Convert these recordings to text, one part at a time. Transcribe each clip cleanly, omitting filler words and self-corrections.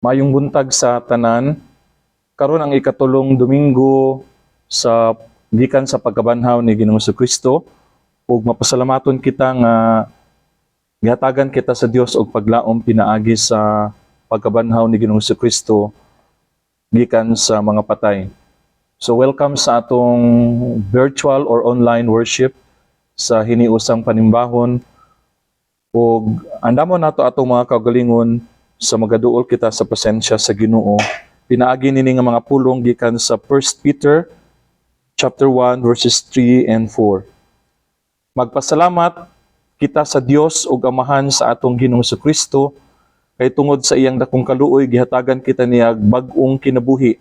Maayong buntag sa tanan. Karon ang ikatulong Domingo sa gikan sa pagkabanhaw ni Ginoong Kristo ug mapasalamaton kita nga gihatagan kita sa Dios og paglaom pinaagi sa pagkabanhaw ni Ginoong Kristo gikan sa mga patay. So welcome sa atong virtual or online worship sa hiniusang panimbahon ug andamon nato atong mga kaugalingon sa magaduol kita sa presensya sa Ginoo. Pinaagi nini nga mga pulong gikan sa 1 Peter chapter 1 verses 3 and 4. Magpasalamat kita sa Dios ug Amahan sa atong Ginoong Kristo kay tungod sa iyang dakong kaluoy, gihatagan kita niya bag-ong kinabuhi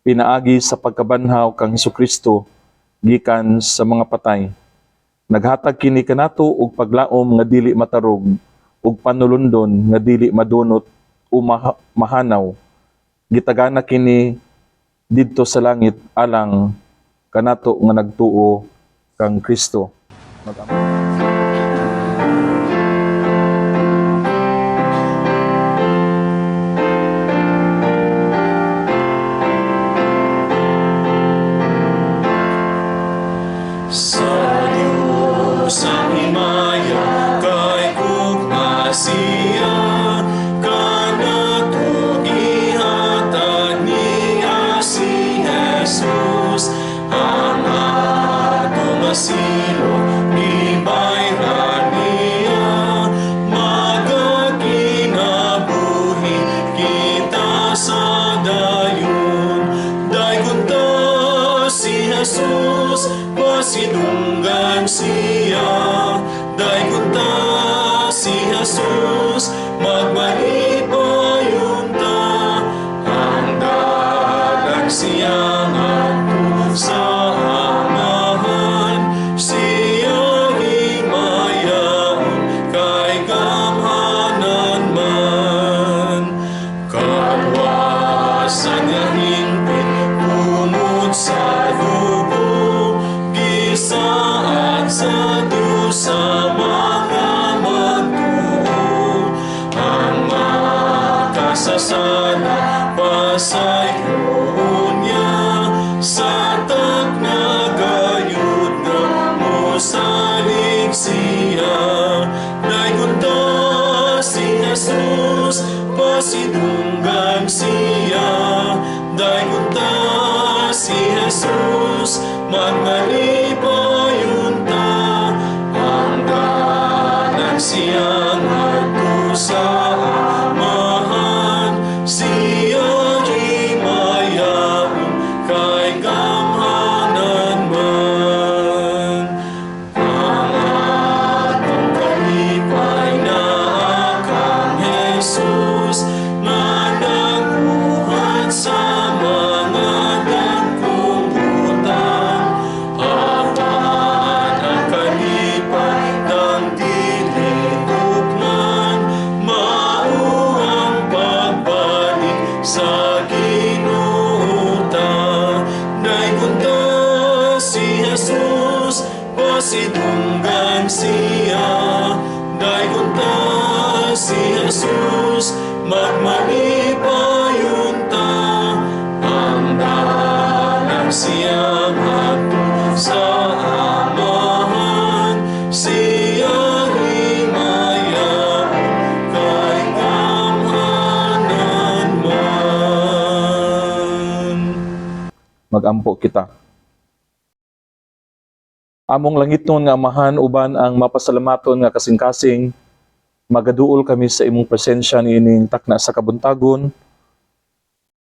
pinaagi sa pagkabanhaw kang Hesukristo gikan sa mga patay. Naghatag kini kanato og paglaom nga dili matarog ug panulundon nga dili madunot o mahanaw. Gitagana kini didto sa langit alang kanato nga nagtuo kang Kristo. Sa Diyos ang himaya, kay gugma siya, kanato gihatag niya si Jesus, ang atong asilo, gibayran niya, magakinabuhi kita sa dayon. Daygon ta si Jesus, pasidunggan siya. Daygon ta si Jesus, magmalipayon ta. Ang dalan siya ngadto sa Amahan, siya himayaon kay gamhanan man. Kaluwasan nga hingpit tungod sa dugo, gisaad sa Diyos sa mga magtuo. Ang makasasala pasayloon niya, sa takna gayud nga mosalig siya. Daygon ta si Jesus, pasidunggan siya. Daygon ta si Jesus, magmalipayon ta. Ang dalan siya ngadto sa Amahan, siya himayaon kay gamhanan man. Ang atong kalipay naa kang Jesus, nga nagbuhat sa mga dagkong butang. Apan ang kalipay ng dili tukman, mao ang pagbalik sa Ginoo ta. Daygon ta si Jesus, pasidunggan siya. Daygon ta si Jesus, magmalipayon ta. Ang dalan siya ngadto sa Amahan, siya himayaon kay gamhanan man. Magampo kita. Among langitnon nga Amahan uban ang mapasalamaton nga kasing-kasing, magaduol kami sa imong presensya niining takna sa kabuntagon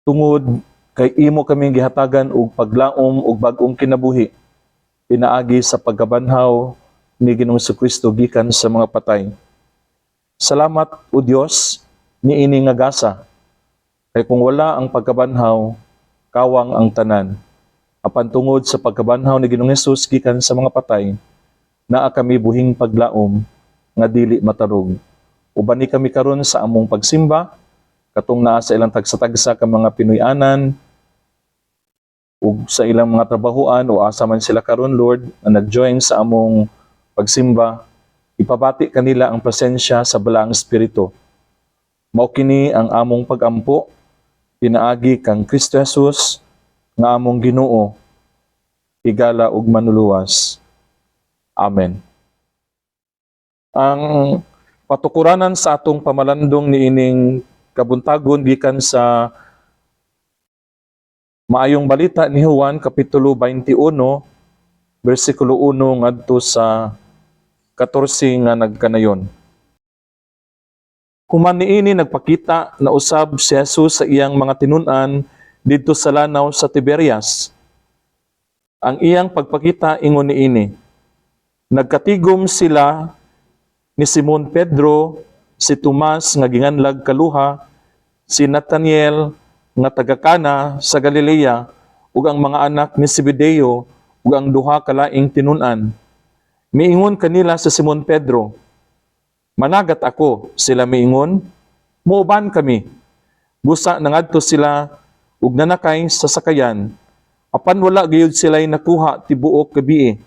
tungod kay imo kaming gihatagan og paglaom ug bag-ong kinabuhi pinaagi sa pagkabanhaw ni Ginoong Kristo gikan sa mga patay. Salamat, o Dios, niini nga gasa. Kay kung wala ang pagkabanhaw, kawang ang tanan. Apan tungod sa pagkabanhaw ni Ginoong Hesus gikan sa mga patay, naa kami buhing paglaom nga dili matarog. Ubani kami karon sa among pagsimba, katong naa sa ilang tagsa-tagsa ka mga Pinoy-anan ug sa ilang mga trabahoan o asa man sila karon, Lord, nga nag-join sa among pagsimba, ipabati kanila ang presensya sa Balaang Espiritu. Mao kini ang among pagampo pinaagi kang Kristo Jesus nga among Ginoo, higala ug manluluwas. Amen. Ang patukuranan sa atong pamalandong niining kabuntagon gikan sa Maayong Balita ni Juan, kapitulo 21, bersikulo 1 ngadto sa 14 nga nagkanayon. Human niini, nagpakita na usab si Jesus sa iyang mga tinun-an didto sa lanaw sa Tiberias. Ang iyang pagpakita ingon niini. Nagkatigom sila ni Simon Pedro, si Tomas nga ginganlag Kaluha, si Nathaniel nga taga Cana sa Galilea, ug ang mga anak ni Zebedeo ug ang duha ka laing tinun-an. Miingon kanila sa Simon Pedro, "Managat ako." Sila miingon, "Muuban kami." Busa nangadto sila ug nanakay sa sakayan. Apan wala gayud sila'y nakuha tibuok gabii.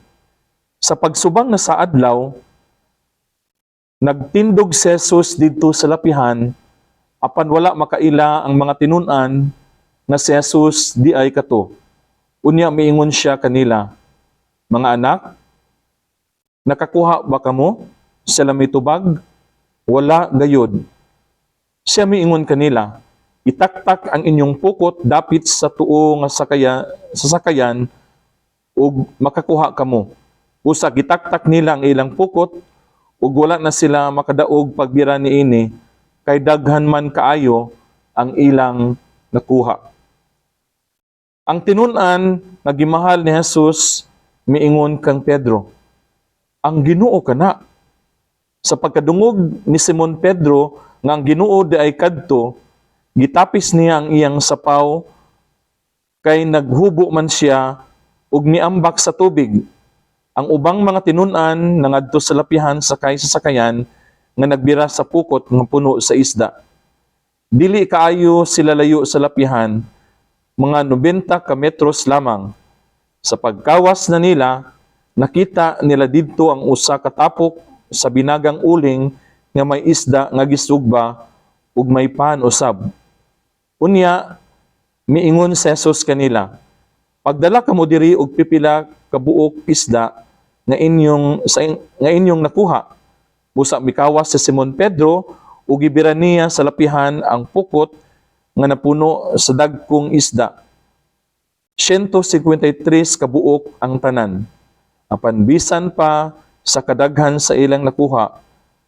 Sa pagsubang na sa adlaw, nagtindog si Jesus didto sa lapihan, apan wala makaila ang mga tinun-an nga si Jesus diay kato. Unya miingon siya kanila, "Mga anak, nakakuha ba kamo?" Sila mitubag, "Wala gayud." Siya miingon kanila, "Itaktak ang inyong pukot dapit sa tuo nga sa sakayan ug makakuha kamo." Busa gitaktak nila ang ilang pukot ug wala na sila makadaog pagbira niini kay daghan man kaayo ang ilang nakuha. Ang tinun-an nga gimahal ni Jesus miingon kang Pedro, "Ang Ginoo kana." Sa pagkadungog ni Simon Pedro nga ang Ginoo diay kadto, gitapis niya ang iyang sapaw kay naghubo man siya, ug miambak sa tubig. Ang ubang mga tinun-an nangadto sa lapihan sakay sa sakayan nga nagbira sa pukot nga puno sa isda. Dili kaayo sila layo sa lapihan, mga 90 ka metros lamang. Sa pagkawas na nila, nakita nila didto ang usa ka tapok sa binagang uling nga may isda nga gisugba ug may pan usab. Unya miingon si Jesus kanila, "Pagdala kamo diri og pipila ka buok isda nga inyong nakuha." Busa mikawas si Simon Pedro ug gibira niya sa lapihan ang pukot nga napuno sa dagkong isda. 153 ka buok ang tanan. Apan bisan pa sa kadaghan sa ilang nakuha,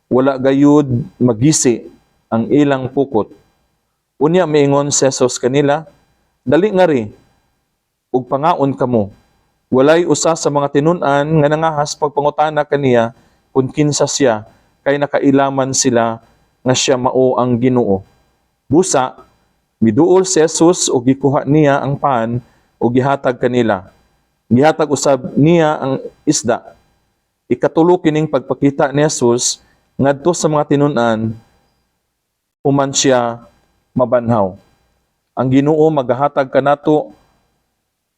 wala gayud magisi ang ilang pukot. Unya miingon si Jesus kanila, "Dali ngari ug pangaon kamo." Walay usa sa mga tinun-an nga nangahas pagpangutana kaniya kung kinsa siya, kay nakailaman sila nga siya mao ang Ginoo. Busa miduol si Jesus ug gikuha niya ang pan ug gihatag kanila. Gihatag usab niya ang isda. Ikatulo kining pagpakita ni Jesus ngadto sa mga tinun-an human siya mabanhaw. Ang Ginoo magahatag kanato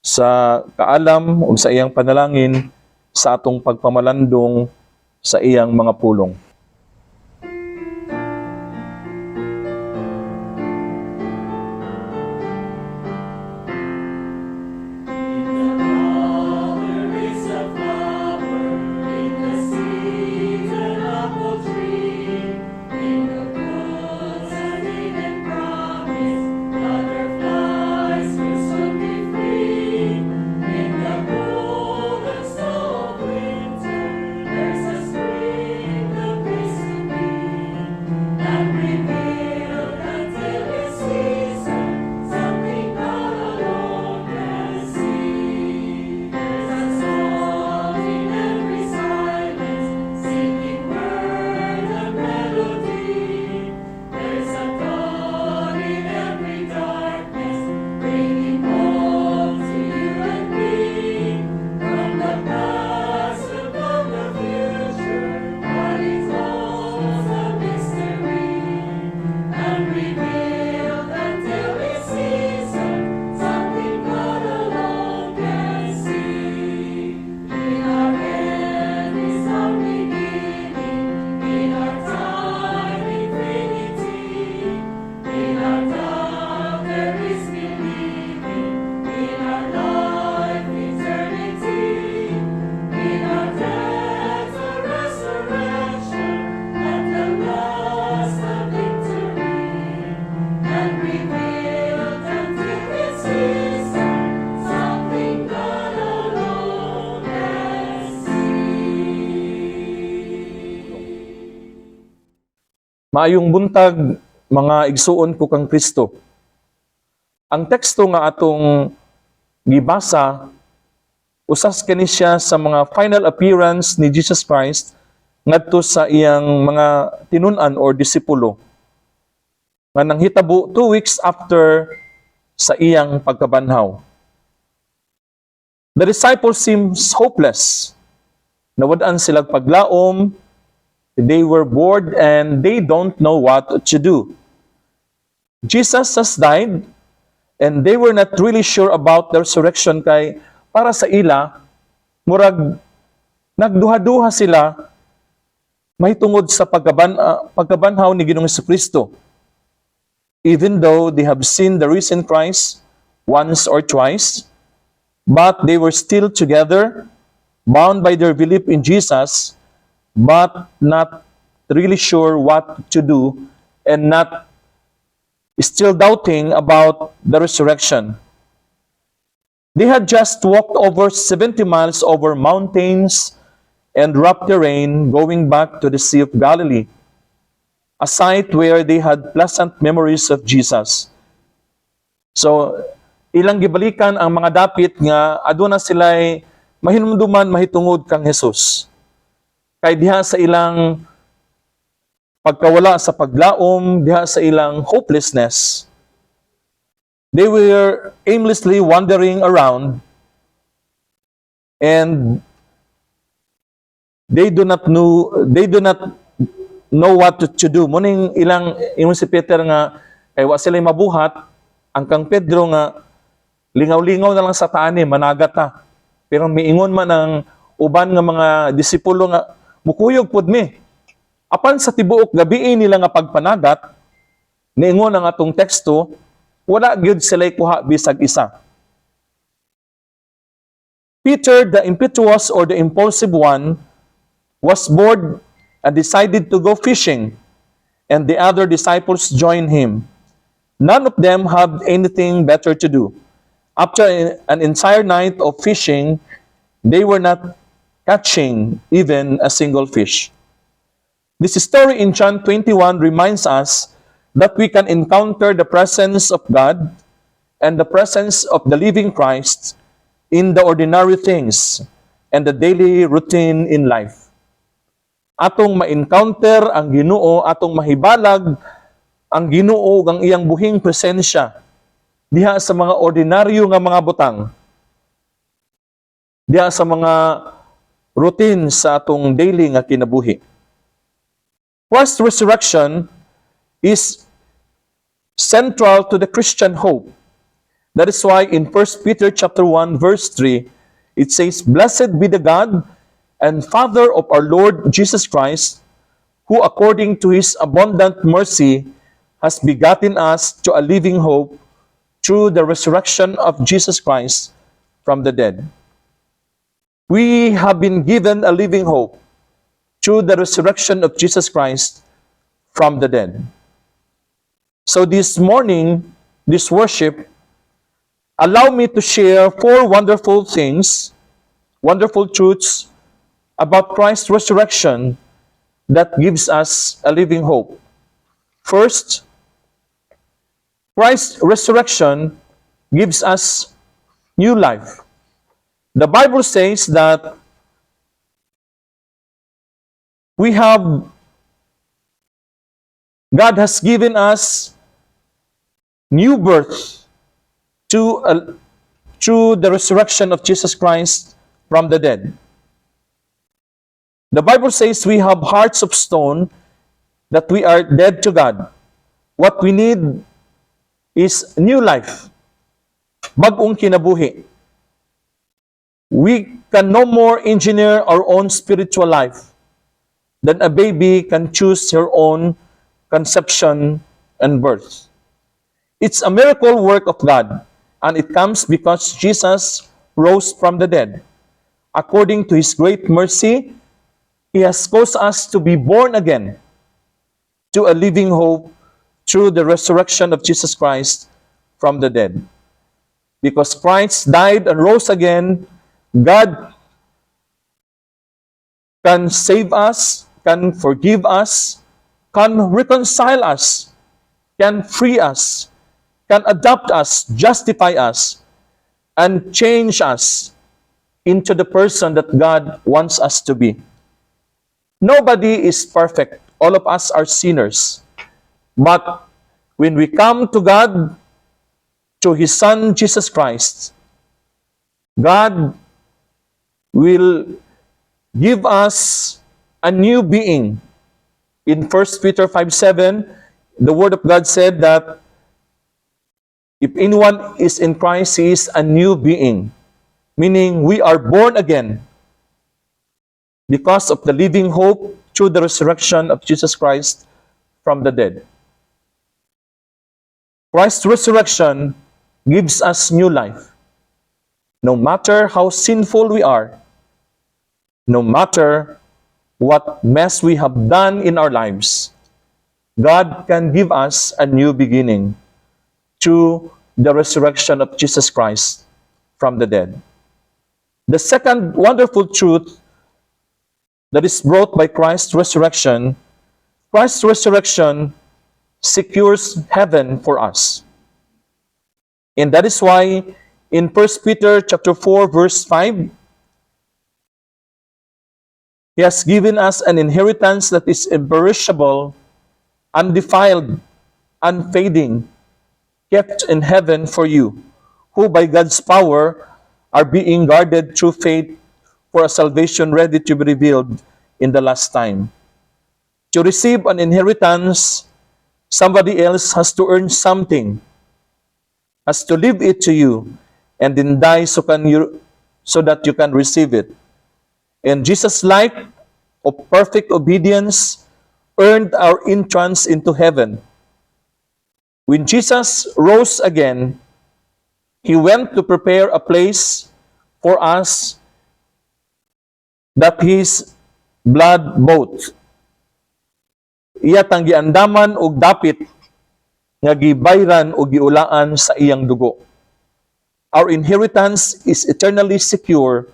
sa kaalam ug sa iyang panalangin sa atong pagpamalandong sa iyang mga pulong. There is a flower in the season, apple tree. In the woods an Eden promise, butterflies will soon be free. In the cold and snow of winter, there's a spring. Maayong buntag, mga igsuon ko kang Kristo. Ang teksto nga atong gibasa, usas kani siya sa mga final appearance ni Jesus Christ ngadto sa iyang mga tinun-an or disipulo nga nanghitabo 2 weeks after sa iyang pagkabanhaw. The disciples seems hopeless. Nawad-an sila paglaom, they were bored and they don't know what to do. Jesus has died and they were not really sure about the resurrection kay para sa ila, murag nagduha-duha sila mahitungod sa pagkabanhaw ni Ginoong Kristo. Even though they have seen the risen Christ once or twice, but they were still together, bound by their belief in Jesus, but not really sure what to do and not still doubting about the resurrection. They had just walked over 70 miles over mountains and rough terrain going back to the Sea of Galilee, a site where they had pleasant memories of Jesus. So, ilang gibalikan ang mga dapit nga aduna sila'y mahinumduman mahitungod kang Jesus. Kay diha sa ilang pagkawala sa paglaom, diha sa ilang hopelessness, they were aimlessly wandering around and they do not know what to do. Muning ilang ingon si Peter nga kay wa sila mabuhat, ang kang Pedro nga, "Lingaw-lingaw na lang sa ta ani, managat ta." Pero miingon man ang uban nga mga disipulo nga, "Mukuyog pud mi." Apan sa tibuok gabii nila nga pagpanagat, niingon ang atong teksto, wala gyud sila kuha bisag isa. Peter, the impetuous or the impulsive one, was bored and decided to go fishing, and the other disciples joined him. None of them had anything better to do. After an entire night of fishing, they were not catching even a single fish. This story in John 21 reminds us that we can encounter the presence of God and the presence of the living Christ in the ordinary things and the daily routine in life. Atong ma-encounter ang Ginoo, atong mahibalag ang Ginoo ug ang iyang buhing presensya diha sa mga ordinaryo nga mga butang. Diha sa mga routine sa atong daily nga kinabuhi. Christ's resurrection is central to the Christian hope. That is why in 1 Peter chapter 1 verse 3 it says, "Blessed be the God and Father of our Lord Jesus Christ, who according to his abundant mercy has begotten us to a living hope through the resurrection of Jesus Christ from the dead." We have been given a living hope through the resurrection of Jesus Christ from the dead. So this morning, this worship, allow me to share four wonderful things, wonderful truths about Christ's resurrection that gives us a living hope. First, Christ's resurrection gives us new life. The Bible says that we have God has given us new birth to through the resurrection of Jesus Christ from the dead. The Bible says we have hearts of stone, that we are dead to God. What we need is new life. Bag-ong kinabuhi. We can no more engineer our own spiritual life than a baby can choose her own conception and birth. It's a miracle work of God, and it comes because Jesus rose from the dead. According to His great mercy, He has caused us to be born again to a living hope through the resurrection of Jesus Christ from the dead. Because Christ died and rose again, God can save us, can forgive us, can reconcile us, can free us, can adopt us, justify us, and change us into the person that God wants us to be. Nobody is perfect. All of us are sinners. But when we come to God, to His Son Jesus Christ, God will give us a new being. In 1 Peter 5:7, the Word of God said that if anyone is in Christ, he is a new being. Meaning, we are born again because of the living hope through the resurrection of Jesus Christ from the dead. Christ's resurrection gives us new life. No matter how sinful we are, no matter what mess we have done in our lives, God can give us a new beginning through the resurrection of Jesus Christ from the dead. The second wonderful truth that is brought by Christ's resurrection secures heaven for us. And that is why in 1 Peter chapter 4 verse 5, He has given us an inheritance that is imperishable, undefiled, unfading, kept in heaven for you, who by God's power are being guarded through faith for a salvation ready to be revealed in the last time. To receive an inheritance, somebody else has to earn something, has to leave it to you, and then die so that you can receive it. And Jesus' life of perfect obedience earned our entrance into heaven. When Jesus rose again, He went to prepare a place for us that His blood bought. Iya tang giandaman og dapit nga gibayran o giulaan sa iyang dugo. Our inheritance is eternally secure,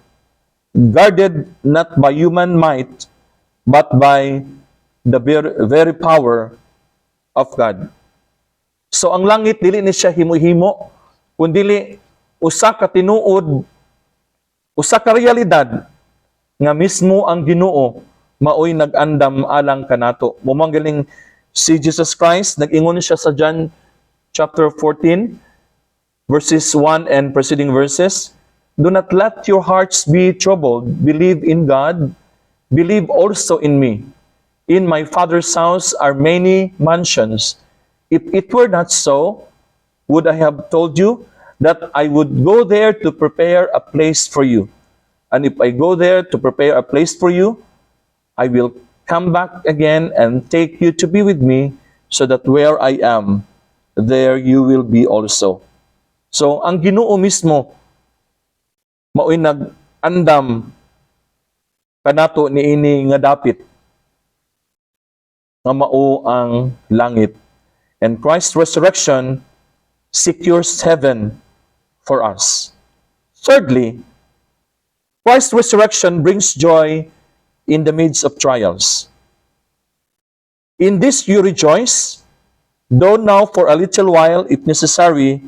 guarded not by human might, but by the very, very power of God. So ang langit, dili ni siya himo-himo, kundili usa ka tinuod, usa ka realidad nga mismo ang Ginoo maoy nag-andam alang kanato. Mao man ganing si Jesus Christ, nag-ingon siya sa John chapter 14 verses 1 and preceding verses, "Do not let your hearts be troubled. Believe in God. Believe also in me. In my Father's house are many mansions. If it were not so, would I have told you that I would go there to prepare a place for you? And if I go there to prepare a place for you, I will come back again and take you to be with me, so that where I am, there you will be also." So, ang Ginoo mismo mao'y nag-andam kanato niini nga dapit nga mao ang langit. And Christ's resurrection secures heaven for us. Thirdly, Christ's resurrection brings joy in the midst of trials. "In this you rejoice, though now for a little while, if necessary,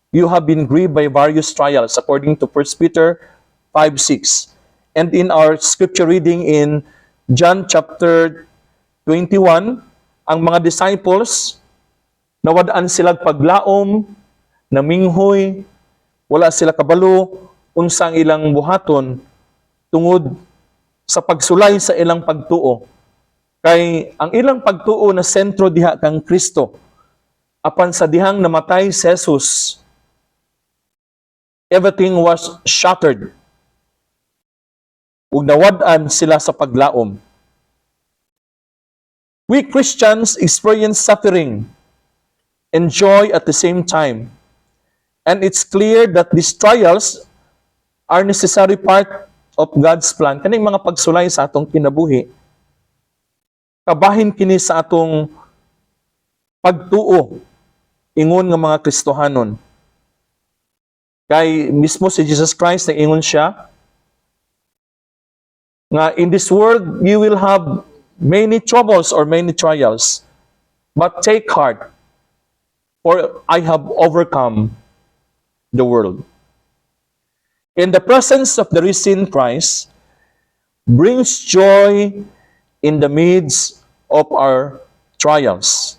you have been grieved by various trials," according to 1 Peter 5:6. And in our scripture reading in John chapter 21, ang mga disciples, nawad-an sila paglaom, naminghoy, wala sila kabalo unsa ang ilang buhaton tungod sa pagsulay sa ilang pagtuo. Kay ang ilang pagtuo na sentro diha kang Kristo. Apan sa dihang namatay si Jesus, everything was shattered. Ug nawad-an sila sa paglaom. We Christians experience suffering and joy at the same time. And it's clear that these trials are necessary part of God's plan. Kaning mga pagsulay sa atong kinabuhi, kabahin kini sa atong pagtuo ingon nga mga Kristohanon. Kay mismo si Jesus Christ, nag-ingon siya nga in this world you will have many troubles or many trials. But take heart, for I have overcome the world." In the presence of the risen Christ brings joy in the midst of our trials.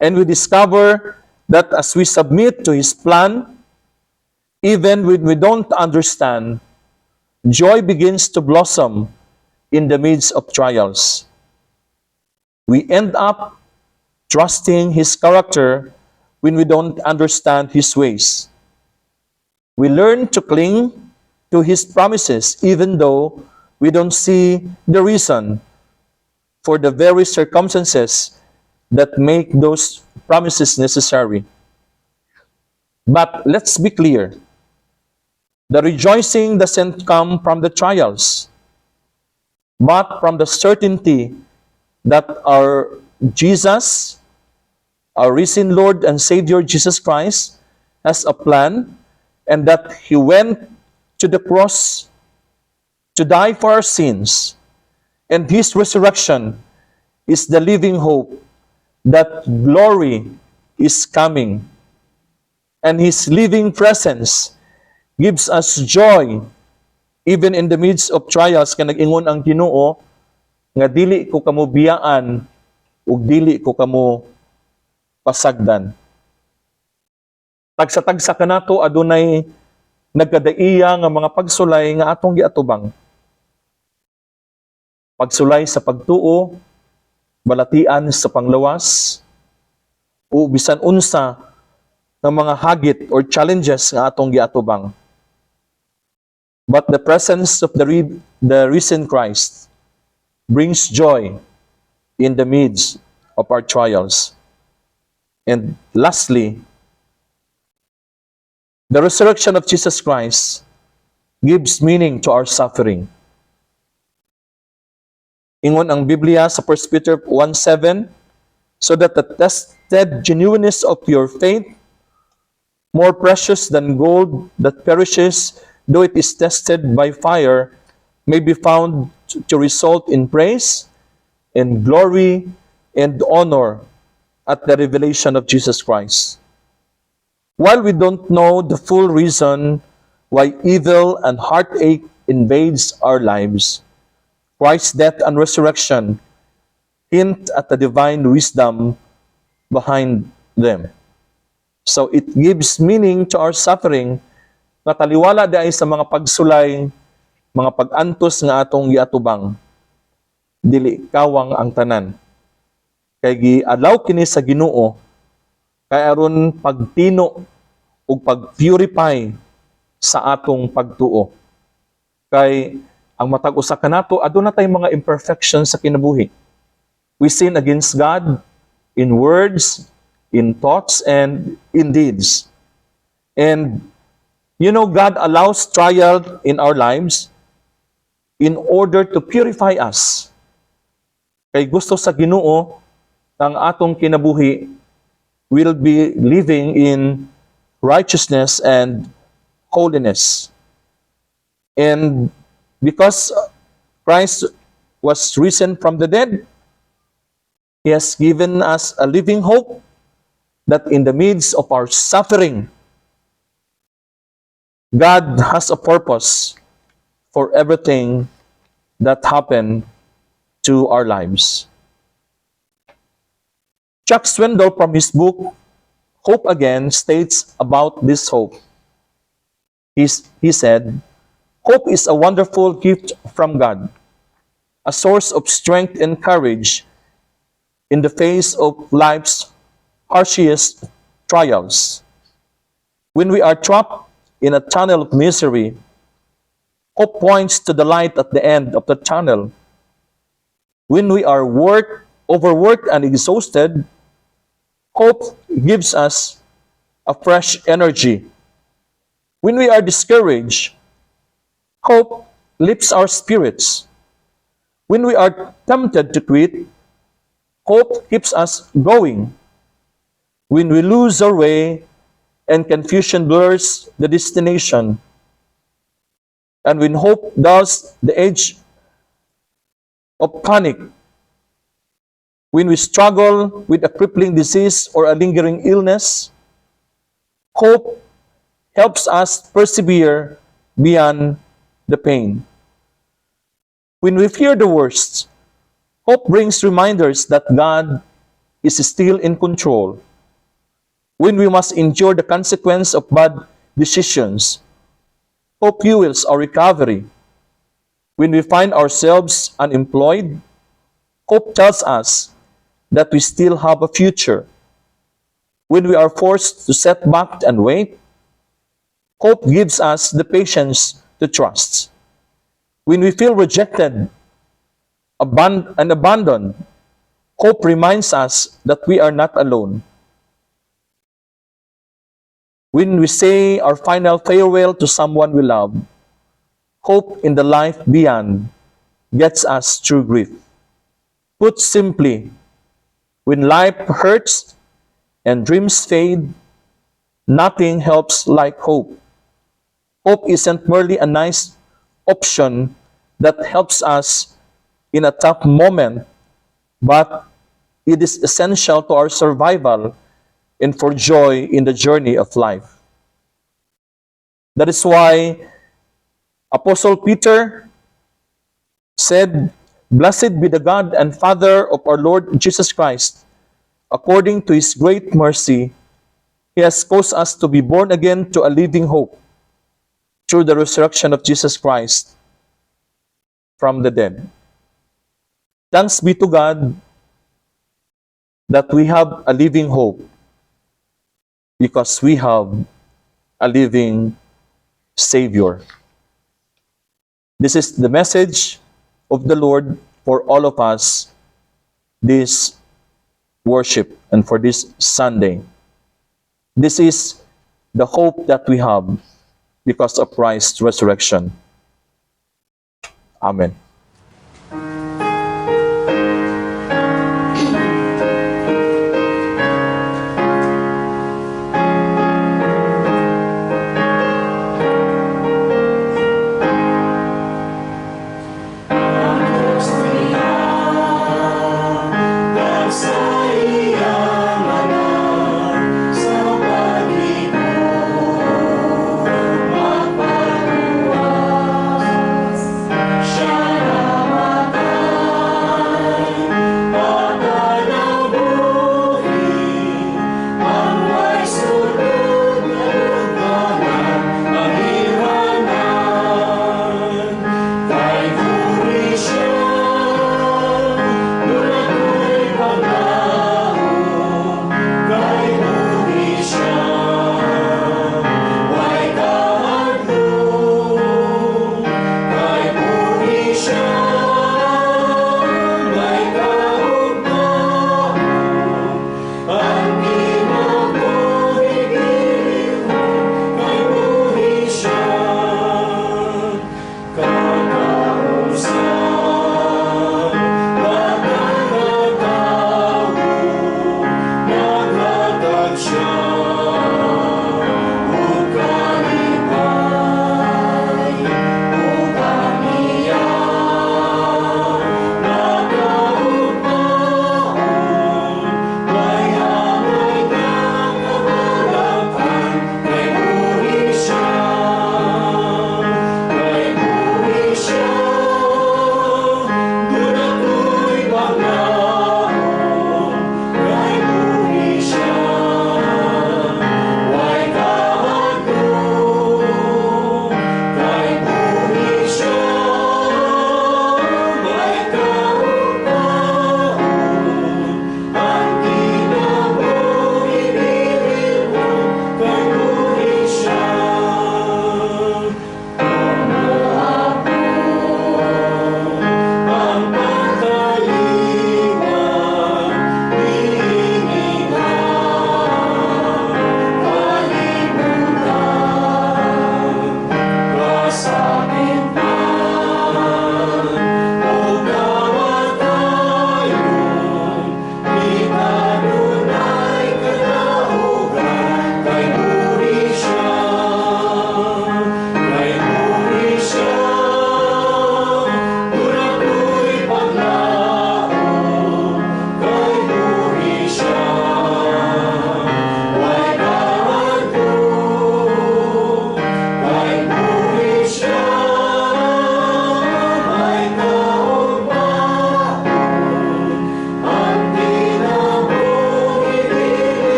And we discover that as we submit to His plan, even when we don't understand, joy begins to blossom in the midst of trials. We end up trusting His character when we don't understand His ways. We learn to cling to His promises even though we don't see the reason for the very circumstances that make those promises necessary. But let's be clear. The rejoicing doesn't come from the trials, but from the certainty that our Jesus, our risen Lord and Savior Jesus Christ, has a plan and that He went to the cross to die for our sins. And His resurrection is the living hope that glory is coming. And His living presence gives us joy even in the midst of trials, kay nag-ingon ang Ginoo nga dili ko kamo biyaan ug dili ko kamo pasagdan. Tagsa-tagsa kanato adunay nagkadaiya nga mga pagsulay nga atong giatubang. Pagsulay sa pagtuo, balatian sa panglawas, o bisan unsa nga mga hagit or challenges nga atong giatubang. But the presence of the risen Christ brings joy in the midst of our trials. And lastly, the resurrection of Jesus Christ gives meaning to our suffering. Ingon ang Biblia sa 1 Peter 1:7, "So that the tested genuineness of your faith, more precious than gold that perishes though it is tested by fire, may be found to result in praise and glory and honor at the revelation of Jesus Christ." While we don't know the full reason why evil and heartache invades our lives, Christ's death and resurrection hint at the divine wisdom behind them. So it gives meaning to our suffering nga taliwala diay sa mga pagsulay, mga pag-antos nga atong giatubang. Dili kawang ang tanan. Kay gi-allow kini sa Ginoo kay aron pagtino ug pag-purify sa atong pagtuo. Kay ang matag usa kanato aduna tay mga imperfections sa kinabuhi. We sin against God in words, in thoughts, and in deeds. And God allows trial in our lives in order to purify us. Kay gusto sa Ginoo ang atong kinabuhi will be living in righteousness and holiness. And because Christ was risen from the dead, He has given us a living hope that in the midst of our suffering, God has a purpose for everything that happened to our lives. Chuck Swindoll, from his book Hope Again, states about this hope. He said, "Hope is a wonderful gift from God, a source of strength and courage in the face of life's harshest trials. When we are trapped in a tunnel of misery, hope points to the light at the end of the tunnel. When we are overworked and exhausted, hope gives us a fresh energy. When we are discouraged, hope lifts our spirits. When we are tempted to quit, hope keeps us going. When we lose our way and confusion blurs the destination, and when hope dulls the edge of panic, when we struggle with a crippling disease or a lingering illness, hope helps us persevere beyond the pain. When we fear the worst, hope brings reminders that God is still in control. When we must endure the consequence of bad decisions, hope fuels our recovery. When we find ourselves unemployed, hope tells us that we still have a future. When we are forced to sit back and wait, hope gives us the patience to trust. When we feel rejected and abandoned, hope reminds us that we are not alone. When we say our final farewell to someone we love, hope in the life beyond gets us through grief. Put simply, when life hurts and dreams fade, nothing helps like hope. Hope isn't merely a nice option that helps us in a tough moment, but it is essential to our survival and for joy in the journey of life. That is why Apostle Peter said, "Blessed be the God and Father of our Lord Jesus Christ. According to his great mercy, he has caused us to be born again to a living hope through the resurrection of Jesus Christ from the dead." Thanks be to God that we have a living hope because we have a living Savior. This is the message of the Lord for all of us this worship and for this Sunday. This is the hope that we have because of Christ's resurrection. Amen. Ang niya, sa iyang anak, sa pag-ibig magpagawas. Siya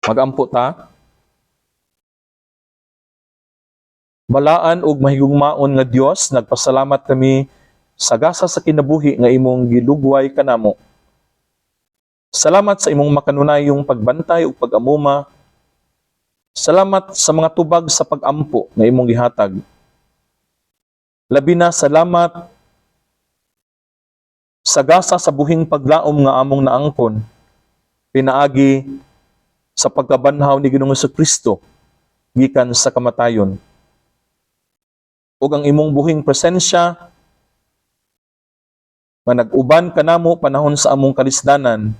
Magampo ta. Balaan ug mahigugmaon nga Dios, nagpasalamat kami sa gasa sa kinabuhi nga imong gilugway kanamo. Salamat sa imong makanunayong pagbantay ug pag-amuma. Salamat sa mga tubag sa pag-ampo nga imong gihatag. Labi na salamat sa gasa sa buhing paglaom nga among naangkon pinaagi sa pagkabanhaw ni Ginoong Kristo gikan sa kamatayon. Ug ang imong buhing presensya nga nag-uban kanamo panahon sa among kalisdanan,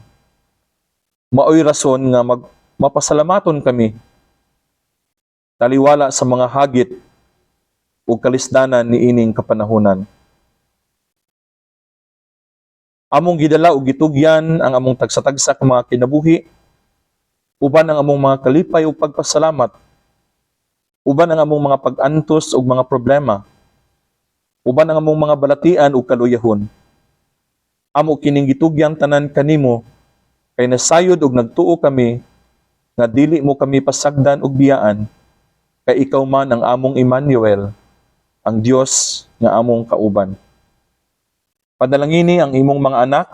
maoy rason nga mapasalamaton kami taliwala sa mga hagit ug kalisdanan niining kapanahunan. Among gidala ug gitugyan ang among tagsa-tagsa ka mga kinabuhi uban ang among mga kalipay ug pagpasalamat, uban ang among mga pag-antos ug mga problema, uban ang among mga balatian ug kaluyahon. Amo kining gitugyan tanan kanimo kay nasayod ug nagtuo kami nga dili mo kami pasagdan ug biyaan, kay ikaw man ang among Emmanuel, ang Dios nga among kauban. Panalangini ang imong mga anak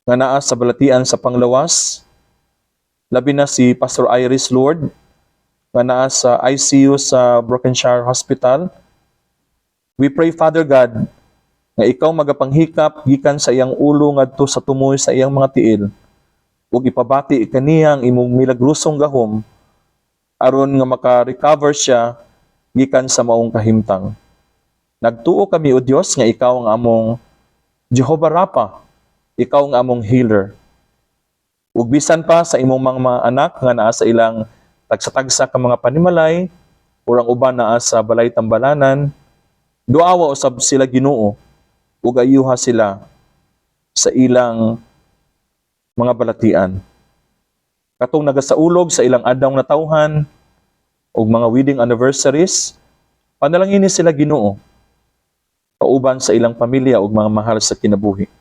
nga naa sa balatian sa panglawas, labi na si Pastor Iris, Lord, nga naa sa ICU sa Brokenshire Hospital. We pray, Father God, nga ikaw magapanghikap gikan sa iyang ulo ngadto sa tumoy sa iyang mga tiil ug ipabati kaniya ang imong milagrosong gahom aron nga maka-recover siya gikan sa maong kahimtang. Nagtuo kami, O Dios, nga ikaw ang among Jehovah Rapha, ikaw ang among healer. Ug bisan pa sa imong mga anak nga naa sa ilang tagsa-tagsa ka mga panimalay ug ang uban naa sa balay tambalanan, duawa usab sila, Ginoo, ug ayuha sila sa ilang mga balatian. Katong nagasaulog sa ilang adlaw natawhan ug mga wedding anniversaries, panalangini sila, Ginoo, kauban sa ilang pamilya ug mga mahal sa kinabuhi.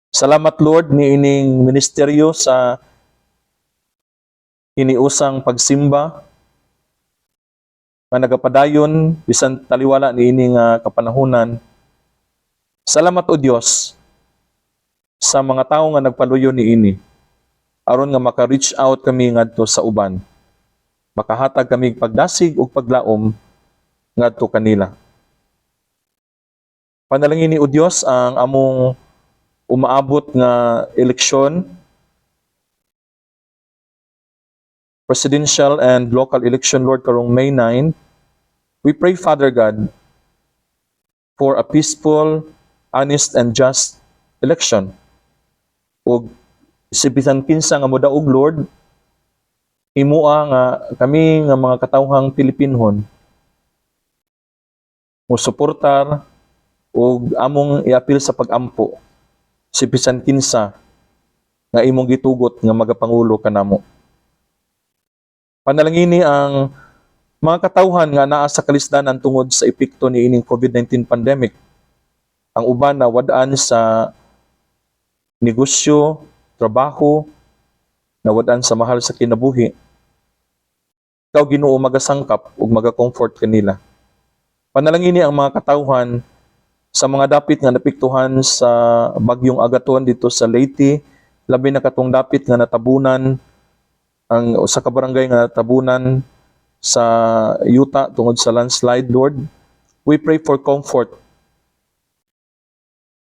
Salamat, Lord, niining ministeryo sa hiniusang pagsimba nga nagapadayon bisan taliwala niini nga kapanahunan. Salamat, O Dios, sa mga tawo nga nagpaluyo niini aron nga maka-reach out kami ngadto sa uban. Makahatag kami pagdasig ug paglaom ngadto kanila. Panalangini, O Dios, ang among umaabot nga eleksyon, presidential and local election, Lord, karong May 9. We pray, Father God, for a peaceful, honest and just election. Ug bisan kinsa nga modaog, Lord, himua nga kami nga mga katawhang Pilipinhon mo suportar ug among iapil sa pag-ampo si bisan kinsa nga imong gitugot nga magapangulo kanamo. Panalangini ang mga katawhan nga naa sa kalisdanan tungod sa epekto niining COVID-19 pandemic. Ang uban na wad-an sa negosyo, trabaho, nawad-an sa mahal sa kinabuhi. Ikaw, Ginoo, magasangkap ug maga-comfort kanila. Panalangini ang mga katawhan sa mga dapit nga naapektuhan sa bagyong Agaton dito sa Leyte, labi na katong dapit nga natabunan, ang usa ka barangay nga natabunan sa yuta tungod sa landslide, Lord. We pray for comfort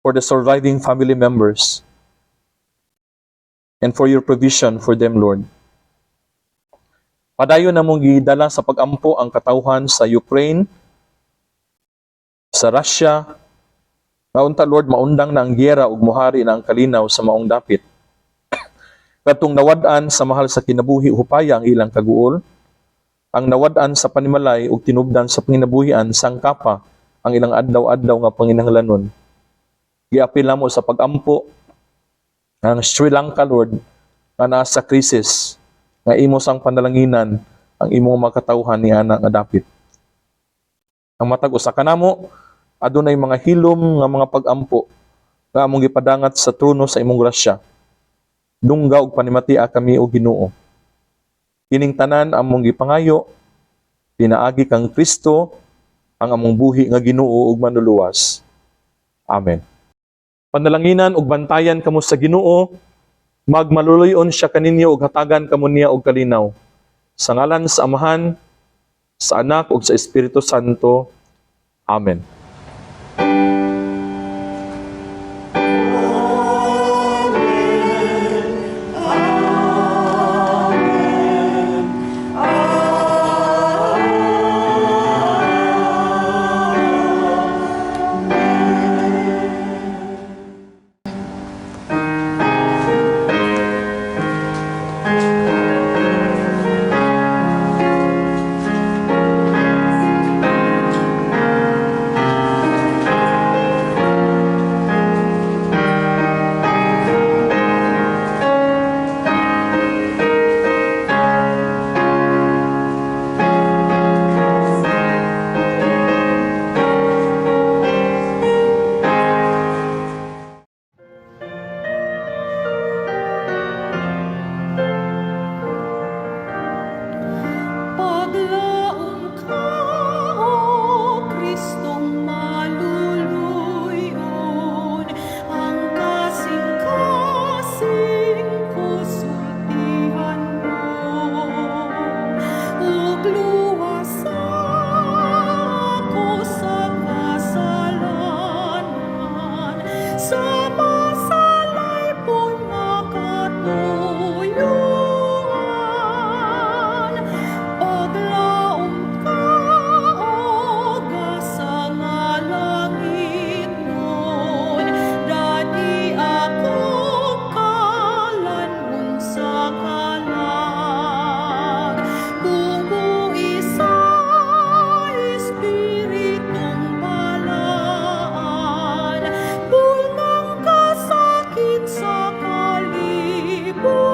for the surviving family members and for your provision for them, Lord. Padayon namong gidala sa pagampo ang katawhan sa Ukraine, sa Russia, nga unta, Lord, maundang na ang giyera ug muhari na ang kalinaw sa maong dapit. Katong nawad-an sa mahal sa kinabuhi, hupaya ang ilang kaguol. Ang nawad-an sa panimalay ug tinubdan sa panginabuhian, sangkapa ang ilang adlaw-adlaw nga panginahanglanon. Giapil namo sa pagampo ang Sri Lanka, Lord, nga naa sa krisis, nga imo sang panalanginan ang imong mga katawhan ni ana nga dapit. Ang matag usa kanamo adunay mga hilom nga mga pag-ampo nga among gipadangat sa trono sa imong grasya. Dungga ug panimatia kami, o Ginoo. Kining tanan among gipangayo pinaagi kang Kristo, ang among buhi nga Ginoo ug Manluluwas. Amen. Panalanginan ug bantayan kamo sa Ginoo, magmaluluy-on siya kaninyo ug hatagan kamo niya og kalinaw. Sa ngalan sa Amahan, sa Anak ug sa Espiritu Santo. Amen. Paglaom ka, O Kristong maluluyon, ang kasing-kasing ko sultihan mo, ug luwasa ako sa kasalanan, sa masalaypon nga katuyoan. Paglaom ka, O gasa nga langitnon, dadi ako kalan-on sa kalag. Bumuhi sa Espiritong Balaan, bulngang kasakit sa kalibutan.